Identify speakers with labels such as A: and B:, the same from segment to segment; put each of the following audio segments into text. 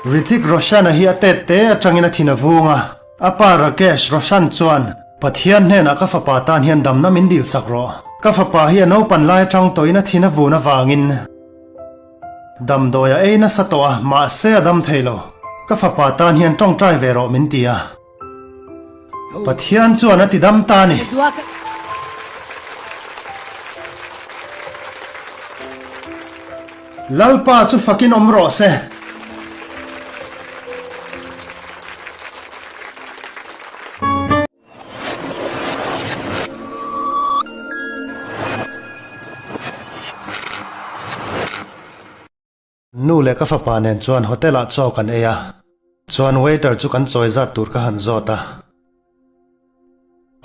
A: Hrithik Roshan-a hi a tet te atangin a thin a vung a, a pa Rakesh Roshan chuan, Pathian hnenah ka fapa tan hian damna min dil sak rawh. Ka fapa hi a naupan lai atang tawhin a thin a vun avangin damdawi a ei nasa tawh a, mahse a dam thei lo. Ka fapa tan hian tawngtai ve rawh min ti a. Pathian chuan a ti dam ta a ni. Lalpa chu fakin awm rawh se. Nu leh ka fapa nen chuan hotel ah chaw kan ei a, chuan waiter chu kan chawi zat tur ka han zawt a.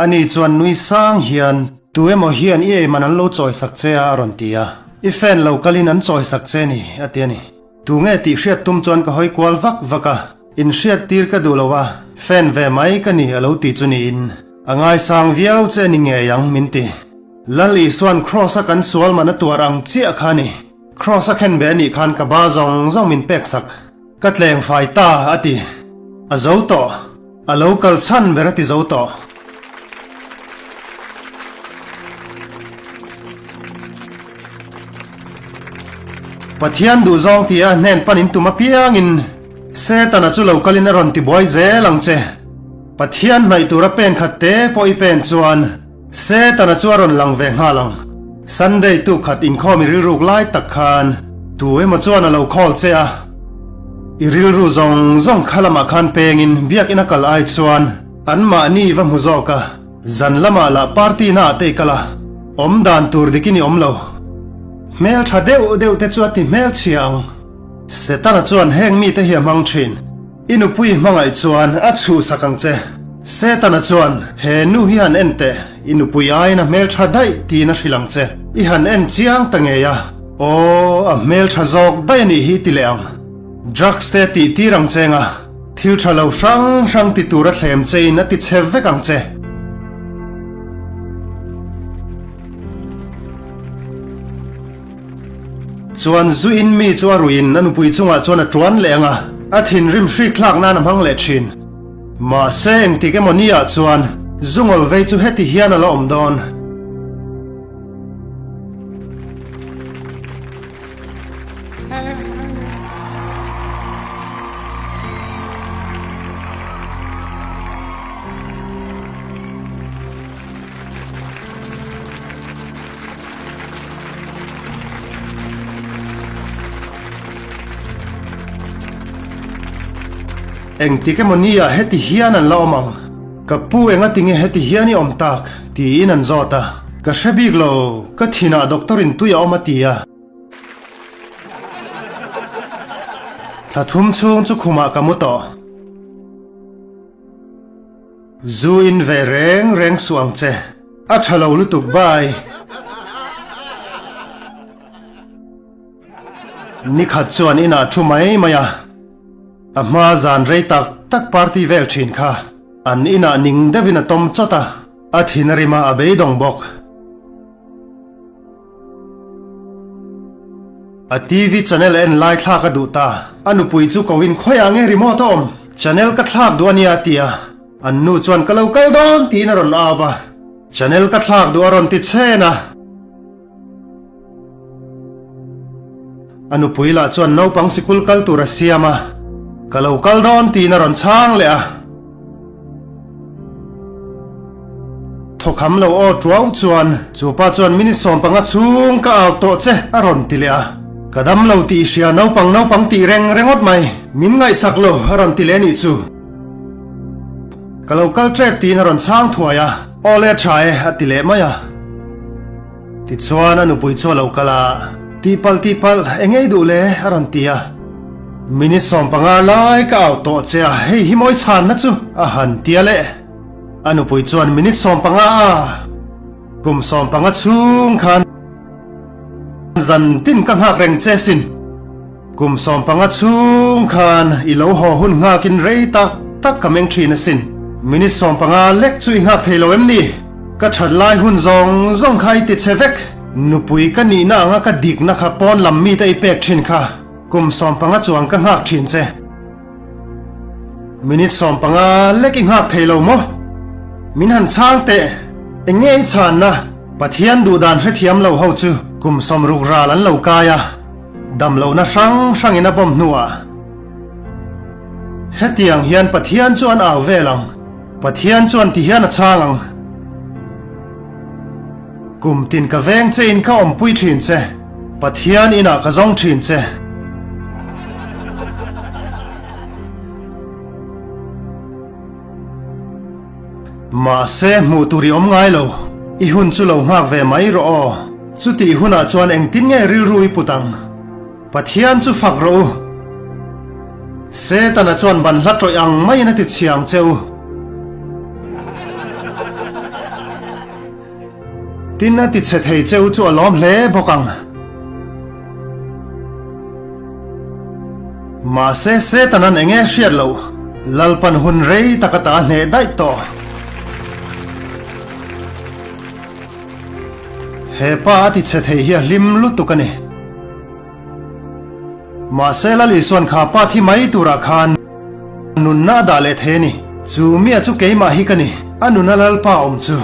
A: Ani chuan nui sang hian tu emaw hian i ei man an lo chawi sak che a a rawn ti a, i fan lo kalin an chawi sak che ni a ti a ni. Tu nge tih hriat tum chuan ka hawi kual vak vak a, in hriat tir ka duh lo a, fan ve mai ka ni a lo ti chu niin a ngaisang viau che ni ngei ang min ti. Lal Isuan Kraws a kan sual man a tuar ang chiah kha a ni. Kraws a khen ve a nih khan ka ba zawng zawng min pek sak. Ka tleng fai ta, a ti. A zo tawh. A lo kal chhan ber a ti zo tawh. Pathian duh zawng tia hnen pan in tum apiangin Setana chu lo kalin a rawn ti buai zel ang che. Pathian hnaih tura pen khat te pawh i pen chuan Setana chu a rawn lang ve nghal ang. Sunday tuk khat inkhawm i rilruk lai tak khan tu emaw chuan a lo call che a. I rilru zawng zawng kha lamah khan pengin biakina kal ai chuan anmahni va hmu zawk a, zan lamah lah party naah te i kal a, awm dan tur dikin i awm lo. Hmel tha deuh deuh te chu a ti hmelchhia ang. Setana chuan heng mite hi a hmang thin. I nupui hmangaih chuan a chhuhsak ang che. Setana chuan, He nu hi han en teh, i nupui aiin a hmeltha daih tiin a hrilh ang che. I han en chiang ta ngei a, aw, a hmeltha zawk daih a nih hi ti leh ang. Drugs te tih tir ang che nga, thil tha lo hrang hrang ti tur a thlem chein a ti chhe vek ang che. Chuan zu in mi chu a ruiin a nupui chungah chuan a tuan leh ang a, a thinrim hrik thlak nan a hmang leh thin. Mahse engtik emaw ni ah chuan zu ngawl vei chu heti hian a la awm dawn. Engtik emaw ni ah heti hian an la awm ang? Ka pu enga tinge heti hian i awm tak? tiin an zawt a. Ka hre bik lo, ka thinah doctor in tui a awm a ti a. Thla thum chhung chu khumah ka mu tawh. Zu in ve reng reng suh ang che. A tha lo lutuk bai. Nikhat chuan inah thu mai mai a, a hma zan rei tak tak party vel thin kha an inah ning deuhin a tawm chawt a, a thin a rim a, a beidawng bawk. A TV channel en lai thlak a duh ta, a nupui chu ko in khawiah nge remote a awm? Channel ka thlak duh a nia a ti a. An nu chuan ka lo kal dawn tiin a rawn au a, channel ka thlak duh a rawn ti chhen a. A nupui lah chuan naupang sikul kal tur a siam a, ka lo kal dawn tiin a rawn chhang leh a. Thawkham lo aw tuau chuan chupa chuan minute 15 chhung ka au tawh che a rawn ti leh a. Ka dam lo tih i hria naupang naupang tih reng rengawt mai, min ngaihsak lo a rawn ti leh a nih chu. Ka lo kal tep tiin a rawn chhang thuai a, Aw le tha e a ti leh mai a. Tichuan a nupui chu a lo kal a, Tihpalh tihpalh eng ei duh le a rawn ti a. Minute 15 lai ka au tawh che a, hei hi mawi chhanna chu a han ti a leh. A nupui chuan minute 15 a kum 15 chhung khan zan tin ka nghak reng che sin. Kum 15 chhung khan i lo haw hun nghakin rei tak tak ka meng thin asin. Minute 15 lek chu i nghak thei lo em ni? Ka that lai hun zawng zawng kha i ti che vek. Nupui ka nihna anga ka dikna kha pawn lam mite i pek thin kha kum 15 chuang ka nghak thin che. Minute 15 lek i nghak thei lo maw? Min han chhang teh, eng nge i chhanna? Pathian duhdan hrethiam lo ho chu kum 60 ral an lo kai a, damlohna hrang hrangin a bawm hnuah hetiang hian Pathian chu an au vel ang, Pathian chuan ti hian a chhang ang. Kum tin ka veng che in ka awmpui thin che, Pathian inah ka zawng thin che. Mahse hmuh tur i awm ngai lo, i hun chu lo nghak ve mai rawh aw. Chutih hunah chuan engtin nge rilru i put ang? Pathian chu fak rawh u. Setana chuan banhla tawih ang maiin a ti chhia ang che u. Tin a ti chhe thei che u chu a lawm hle bawk ang. Mahse Setanan eng nge hriat loh, Lalpan hun rei tak ata a hneh daih tawh. He pa a ti chhe thei hi a hlim lutuk a ni. Mahse Lal Isuan kha pa thi mai turah khan nunna a dah leh thei a ni. Chu mia chu keimah hi ka ni, a nuna Lalpa awm chu.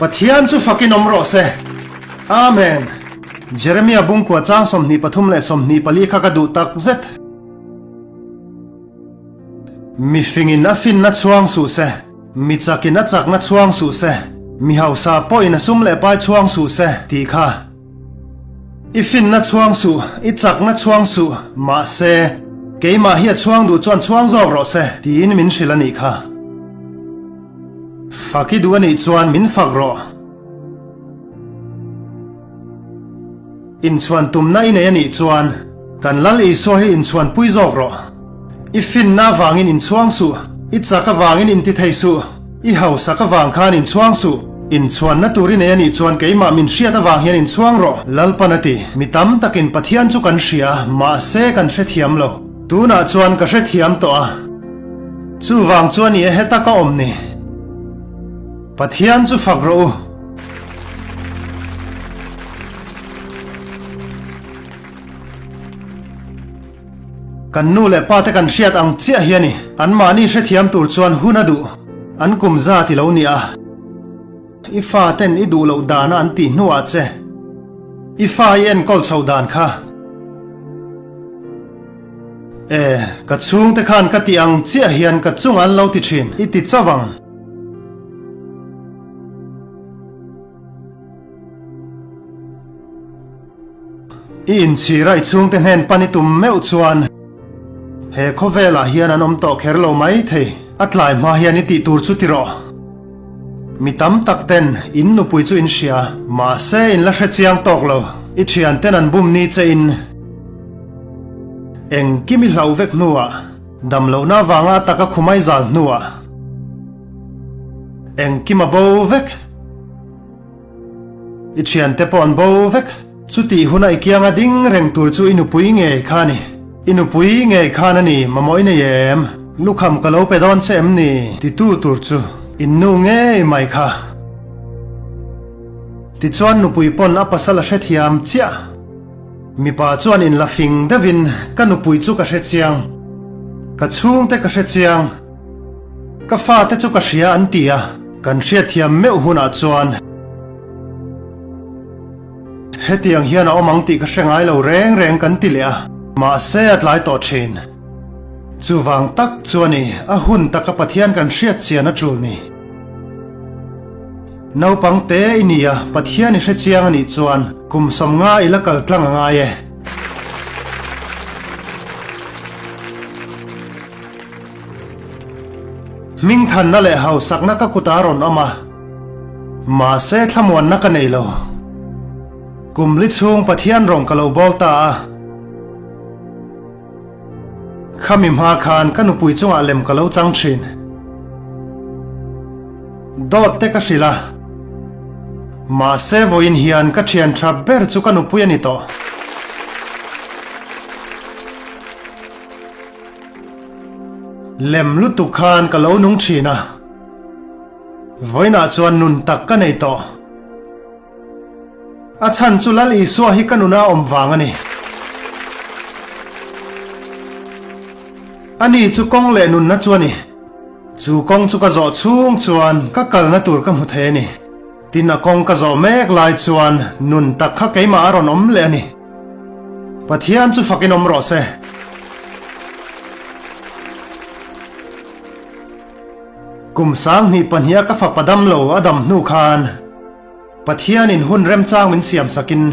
A: Pathian chu fakin awm rawh se. Amen. Jeremia bungkua chang 23 leh 24 kha ka duh tak zet. Mi fingin a finna chhuang suh se, mi chakin a chakna chhuang suh se, mi hausa pawhin a sum leh pai chhuang suh se, tih kha. I finna chhuang suh, i chakna chhuang suh, mahse, keimah hi a chhuang duh chuan chhuang zawk rawh se, tiin min hrilh a nih kha. Fak i duh a nih chuan min fak rawh. Inchhuan tumna i nei a nih chuan kan Lal Isua hi inchhuanpui zawk rawh. I finna avangin inchhuang suh, i chak avangin inti thei suh, i hausak avang khan inchhuang suh. Inchhuanna tur i nei a nih chuan keimah min hriat avang hian inchhuang rawh, Lalpan a ti. Mi tam takin Pathian chu kan hria, mahse kan hrethiam lo. Tunah chuan ka hrethiam tawh a, chuvang chuan i heta ka awm ni. Pathian chu fak rawh u. Kan nu leh pa te kan hriat ang chiah hi a ni. Anmahni hrethiam tur chuan hun a duh. An kum zat i lo ni a. I fa ten i duh loh dana an tih hnuah che. I fa i enkawl chho dan kha. E, ka chhungte khan ka tih ang chiah hian ka chungah an lo ti thin. I ti chauh ang. I inchhira i chhungte hnen pan i tum meuh chuan he khawvelah hian an awm tawh kher lo mai thei. A tlai hma hian i tih tur chu ti rawh. Mi tam tak ten in nupui chu in hria, mahse in la hre chiang tawk lo. I thian ten an bum ni che in engkim i hlauh vek hnuah damlohna avanga a taka khumai zal hnuah Engkim a bo vek. I thiante pawh an bo vek. Chutih huna i kianga ding reng tur chu i nupui ngei kha a ni. I nupui ngei khan a ni, mamawh i nei em? Lukham ka lo pe dawn che em ni? Titu tur chu in nu ngei mai kha. Tichuan nupui pawn a pasal a hrethiam chiah. Mipa chuan in la fing deuhin ka nupui chu ka hrechiang. Ka chhungte ka hrechiang. Ka fate chu ka hria an ti a, kan hriatthiam meuh hunah chuan hetiang hian a awm ang tih ka hre ngai lo reng reng kan ti leh a, mahse a tlai tawh thin. Chuvang tak chu a ni, a hun taka Pathian kan hriat chian a tul ni. Naupang te i ni a, Pathian i hre chiang a nih chuan kum 50 i la kal tlang a ngai e. Hmingthanna leh hausakna ka kutah a rawn awm a, mahse thlamuanna ka nei lo. Kum li chhung Pathian rawng ka lo bawl ta a. Khami hma khan ka nupui chungah lem ka lo chang thin. Dawt te ka hrilh a, mahse vawiin hian ka thian tha ber chu ka nupui a ni tawh. Lem lutuk khan ka lo nung thin a. Vawiinah chuan nun tak ka nei tawh. A chhan chu Lal Isua hi ka nuna awm vang a ni. Ani chu kawng leh nunna chu a ni. Chu kawng chu ka zawh chhung chuan ka kalna tur ka hmu thei a ni. Tin a kawng ka zawh mek lai chuan nun tak kha keimah a rawn awm leh a ni. Pathian chu fakin awm rawh se. Kum 22 a ka fapa dam lo a dam hnu khan Pathianin hun remchang min siam sakin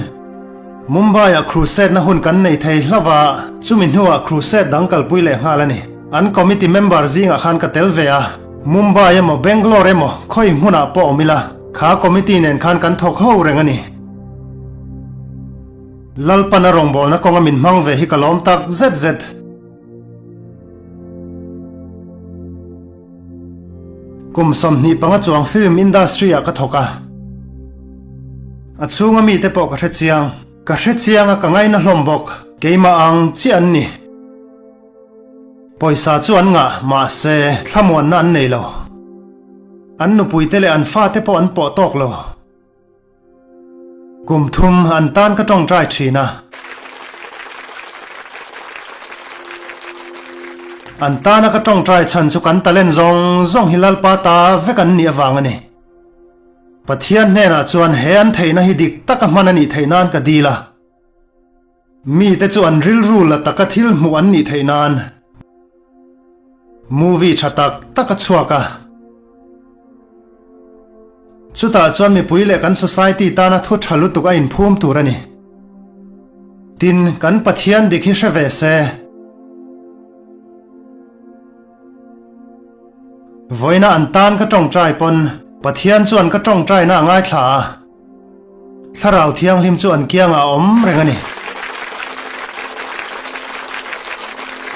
A: Mumbai-ah crusade-na hun kan nei thei hlauh a, chumi hnuah crusade dang kalpui leh nghal a ni. An committee member zingah khan ka tel ve a, Mumbai emaw Bangalore emaw khawi hmunah pawh awm ila, kha committee nen khan kan thawk ho reng a ni. Lalpana rawngbawlna kawnga min hmang ve hi ka lawm tak zet zet. Kum 25 chuang film industry ah ka thawk a, a chhunga mite pawh ka hre chiang. Ka hre chiang a ka ngaina hlawm bawk. Keimah ang chiah an ni. Pawisa chu an ngah, mahse thlamuanna an nei lo. An nupuite leh an fate pawh an pawh tawk lo. Kum thum an tan ka tawngtai thin a. An tana ka tawngtai chhan chu kan talent zawng zawng hi Lalpa ta vek an nih avang a ni. Pathian hnenah chuan he an theihna hi dik taka hman a nih theih nan ka dil a. Mite chu an rilru la taka thil hmuh an nih theih nan movie tha tak tak a chhuak a. Chutah chuan mipui leh kan society tana thu tha lutuk a inphum tur a ni. Tin, kan Pathian dik hi hre ve se. Vawiina an tan ka tawngtai pawn Pathian chuan ka tawngtaina a ngaithla a. Thlarau Thianghlim chu an kiangah a awm reng a ni.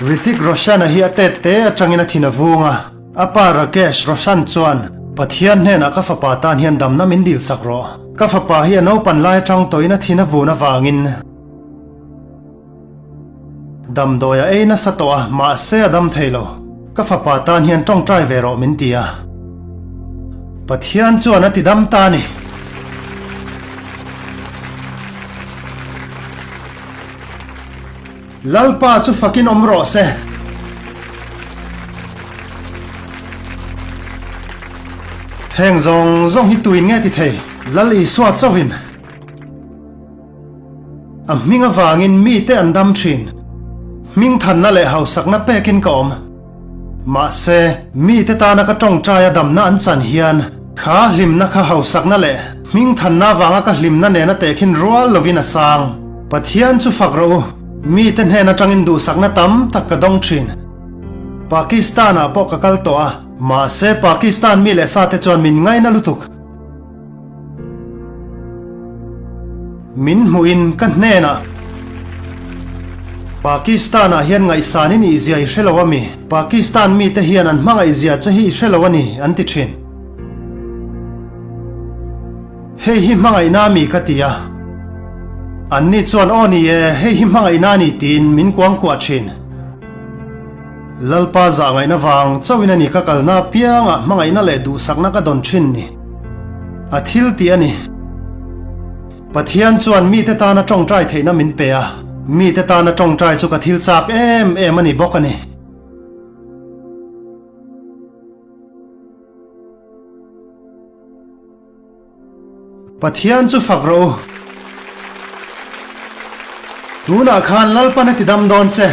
A: Hrithik Roshan-a hi a tet te atangin a thin a vung a, a pa Rakesh Roshan chuan, Pathian hnenah ka fapa tan hian damna min dil sak rawh. Ka fapa hi a naupan lai atang tawhin a thin a vun avangin damdawi a ei nasa tawh a, mahse a dam thei lo. Ka fapa tan hian tawngtai ve rawh min ti a. Pathian chuan a ti dam ta a ni. Lalpa chu fakin awm rawh se. Heng zawng zawng hi tuin nge ti thei? Lal Isua chauhin. A hming avangin mite an dam thin. Hming thanna leh hausakna pekin ka awm. Mahse, mite tana ka tawngtaia damna an chan hian kha hlimna kha hausakna leh hming thanna avanga ka hlimna nena tehkhin rual lovin a sang. Pathian chu fak rawh u, mite hnen atangin duhsakna tam tak ka dawng thin. Pakistan-ah pawh ka kal tawh a, mahse Pakistan mi leh sate chuan min ngaina lutuk. Min hmuhin ka hnenah, Pakistan-ah hian ngaihsan i nih zia i hre lo a mi? Pakistan mite hian an hmangaih zia che hi i hre lo a ni, an ti thin. Hei hi hmangaihna a mi ka ti a. Anni chuan, Aw ni e, hei hi hmangaihna a ni tiin min kuangkuah thin. Lalpa zahngaihna vang chauhin a ni ka kalna apiangah hmangaihna leh duhsakna ka dawn thin ni. A thil tih a ni. Pathian chuan mite tana tawngtai theihna min pe a, mite tana tawngtai chu ka thil chak em em a ni bawk a ni. Pathian chu fak rawh u. Tunah khan Lalpan a ti dam dawn che.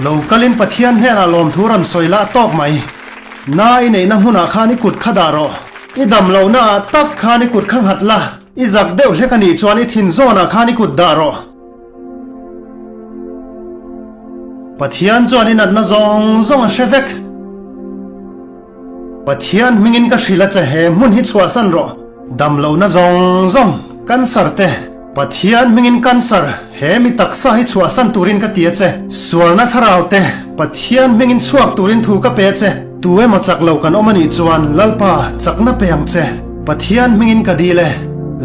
A: Lo kalin Pathian hnenah lawmthu rawn sawi la a tawk mai. Na i neihna hmunah khan i kut kha dah rawh. I dam lohna ah tak khan i kut kha nghat la. I zak deuh hlek a nih chuan i thin zawnah khan i kut dah rawh. Pathian chuan i natna zawng zawng a hre vek. Pathian hmingin ka hrilh a che he hmun hi chhuahsan rawh. Damlohna zawng zawng, cancer te. Pathian hmingin cancer he mi taksa hi chhuahsan turin ka ti a che. Sualna thlarau te, Pathian hmingin chhuak turin thu ka pe a che. Tu emaw chak lo kan awm a nih chuan Lalpa chakna pe ang che. Pathian hmingin ka dil e.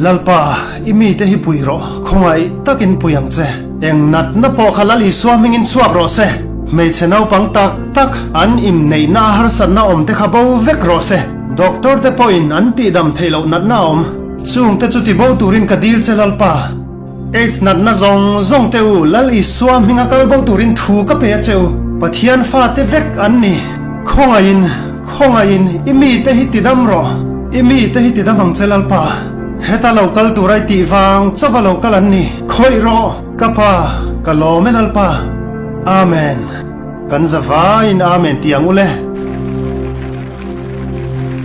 A: Lalpa, i mite hi pui rawh, khawngaih takin pui ang che. Eng natna pawh kha Lal Isua hmingin chhuak rawh se. Hmeichhe naupang tak tak an inneihna a harsatna awm te kha bo vek rawh se. Doctor te pawhin an tihdam theih loh natna a awm. Chung te chu tibo turin ka dil che Lalpa. Aids natna zawng zawng te u Lal Isua hminga kal bo turin thu ka pe a che u. Pathian fate vek an ni. Khawngaihin, khawngaihin i mite hi tidam rawh. I mite hi tidam ang che Lalpa. Heta lo kal tur ai tih vang chauha lo kal an ni. Khawih rawh, ka pa, ka lawm e Lalpa. Amen. Kan za vaiin Amen tih ang u le.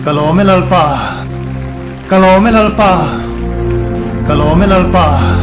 A: Ka lawm e Lalpa. Ka lawm e Lalpa. Ka lawm e Lalpa.